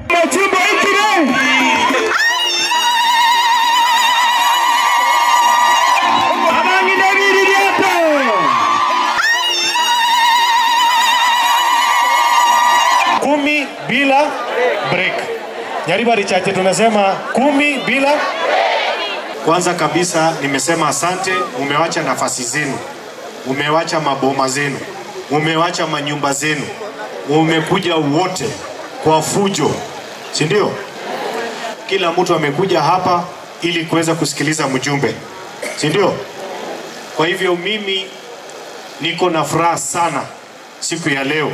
Machimbo ikire. Abangine biri byato. Kumi bila break. Nyaribari Chache tunasema 10 bila. Kwanza kabisa nimesema asante, umewacha nafasi zenu, umewacha maboma zenu, umewacha manyumba zenu, umekuja wote kwa fujo, si ndio? Kila mtu amekuja hapa ili kuweza kusikiliza mjumbe, si ndio? Kwa hivyo mimi niko na furaha sana siku ya leo.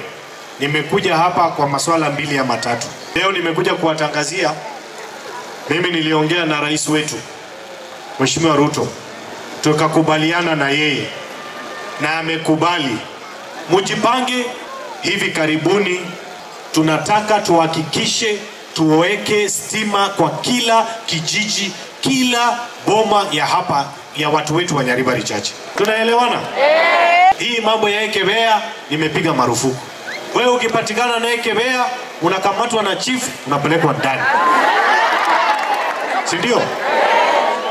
Nimekuja hapa kwa masuala 2 ama 3. Leo nimekuja kuwatangazia, mimi niliongea na rais wetu Mheshimiwa Ruto, tukakubaliana na yeye na amekubali. Mjipange, hivi karibuni tunataka tuhakikishe tuweke stima kwa kila kijiji, kila boma ya hapa ya watu wetu wa Nyaribari Chache. Tunaelewana? Hii mambo ya Ekebea nimepiga marufuku. Wewe ukipatikana na Ekebea unakamatwa na chief, unapelekwa ndani. Si ndio?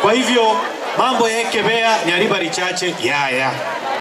Kwa hivyo mambo ya Ekebea Nyaribari Chache ya.